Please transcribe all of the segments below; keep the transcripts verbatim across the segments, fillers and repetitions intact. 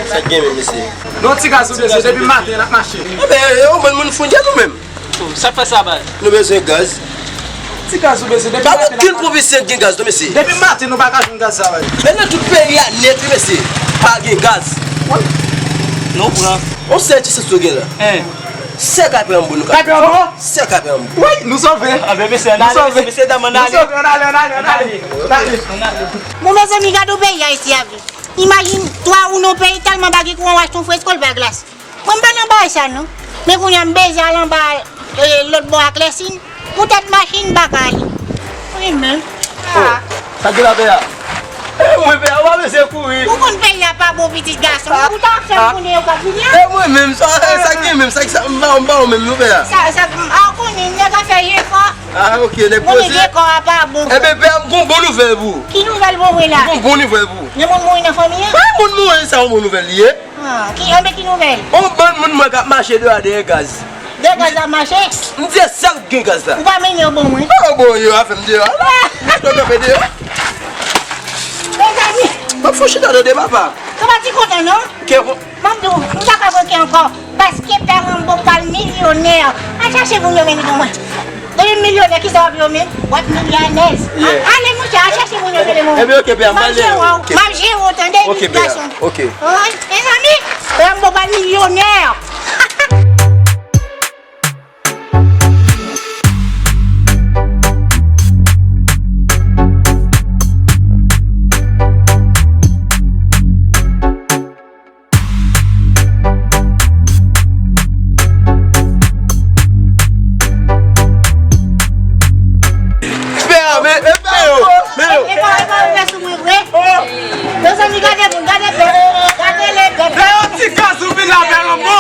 Sa k gen menm, mesye? Non, ti gaz ou bezwen, depi maten n ap mache. Enben, e, ou bann moun fou, nou menm. Sa k fè sa, bay? Nou bezwen gaz. Ti gaz ou bezwen, depi maten n ap mache. Pa gen okenn pwofesè k gen gaz, non, mesye. Depi maten, nou pa ka jwenn gaz sa, bay. Men nan tout peyi a nèt, wi, mesye. Pa gen gaz. Wi. Nou pran. On sèl ti sans nou gen la. Hein. Sèl Kapè Anbo nou ka. Kapè Anbo? Sèl Kapè Anbo. Wi, nou sove. Anben, mesye, ann ale, mesye, mesye dam, ann ale. Nou sove, ann ale, ann ale, ann ale. Ann ale. Ann ale. Bon, mezanmi, gade yon peyi Ayiti ap viv. Imajine twa ou nan peyi tèlman pa gen kouran, w achte yon fresko, l pa glas. Mwen, m pa nan bagay sa, non. Men kounye a, m bezwen al anba, e, lòt bò a Klèsin. Poutèt machin, m pa ka ale. Wi, men. Ah. Sa k gen la, pè a? E mwen, pè a, w pa bezwen kouri. Ou konn peyi a pa bon, pitit gason. Ou ta ap fè m konnen yo k ap vini an? E mwen menm, sa, sa k gen menm, sa, sa, m pa, m pa ou menm, non, pè a. Sa, sa, a, ou konnen, nèg ap fè jefò. Ah, ok, nèg poze. Mwen gen kò a pa bon. Enben, pè a, m gon bon nouvèl pou ou. Ki nouvèl pou mwen la? M gon bon nouvèl pou ou. Gen moun mouri nan fanmi an? Wi, moun mouri, sa yon bon nouvèl li ye. Ah, ki, enben ki nouvèl? On bann moun mwen k ap mache deyò a dèyè gaz. Dèyè gaz la ap mache? M di sèl gen gaz la. Ou pa mennen yo ban mwen? Oh, bon, yo a fè m deyò a la. Yo kanpe deyò. Mezanmi. M ap fè yon chita tande papa. Ou pa ti kontan, non? Ke M ap di w, m pa ka bloke ankò, paske Pè Ranbo pral milyonè. Al chache moun yo mennen ban mwen. Depi m milyonè, kisa w ap ye menm? W ap milyonè. Yeah. Ale, monchè, al chache moun yo mennen ban mwen. Ebyen, ok, pè a, m pral jere w. M ap jere w, tande, pitit gason. Ok. Wi, mezanmi, Pè Ranbo pral milyonè. Pè a, men, e pè yo, men yo. E pa, e pa, e pa sou mwen vre. Mezanmi, gade moun, gade pè, gade le pè. Lè yon ti gaz ou vin la, pè Ranbo.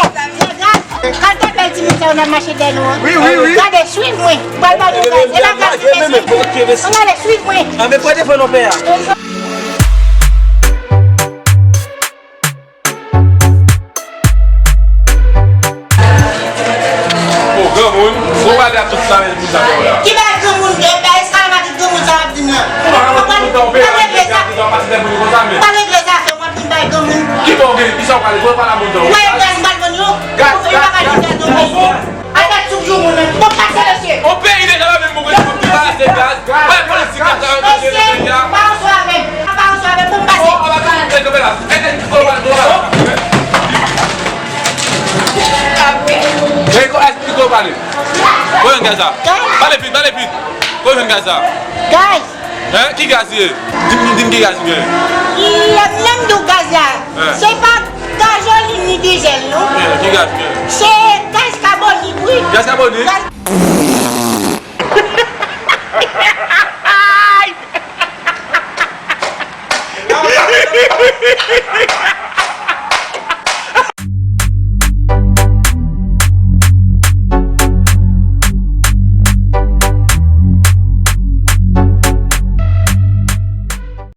Gade bèl timoun sa yo n ap mache dèyè nou an. Wi, wi, wi. Gade, swiv mwen. Pral ba nou gaz. E la gaz ki pèse. Ann ale, swiv mwen. Ann, men pran defann non, pè a. O granmoun, ou pa de ap tout sa, men moun sa fè w la. Ki bagay granmoun, e, bagay eskalmatik granmoun sa w ap di m lan? Ou pa konprann? Pa regle sa. Pa regle zafè w ap vin bay granmoun. Ki bò w gen? Kisa w pale? Ou pale a moun sa w. Ou wè gaz m pral vann yo? Gaz, gaz, gaz. Avèk tout granmoun nan. Bon, pase, mesye. On peyi deja la menm pou ki pa ase gaz. Bay politik la sa yo manje nan peyi a. Pa ansanm avè m. Pa ansanm avè m pou m pase. Oh, aba ka, e, kanpe la. E, e, ki kote w pale, ki kote w pale? E, ko, èske ki kote w pale? Kote w jwenn gaz la? Gaz. Pale vit, pale vit. Kote w jwenn gaz la? Gaz. Hein? Ki gaz li ye? Di m, di m ki gaz li ye. Lè, lè m di w gaz la, se pa gazolin ni dizèl, non. Eh, ki gaz li ye? Se gaz kabonit, wi. Gaz kabonit?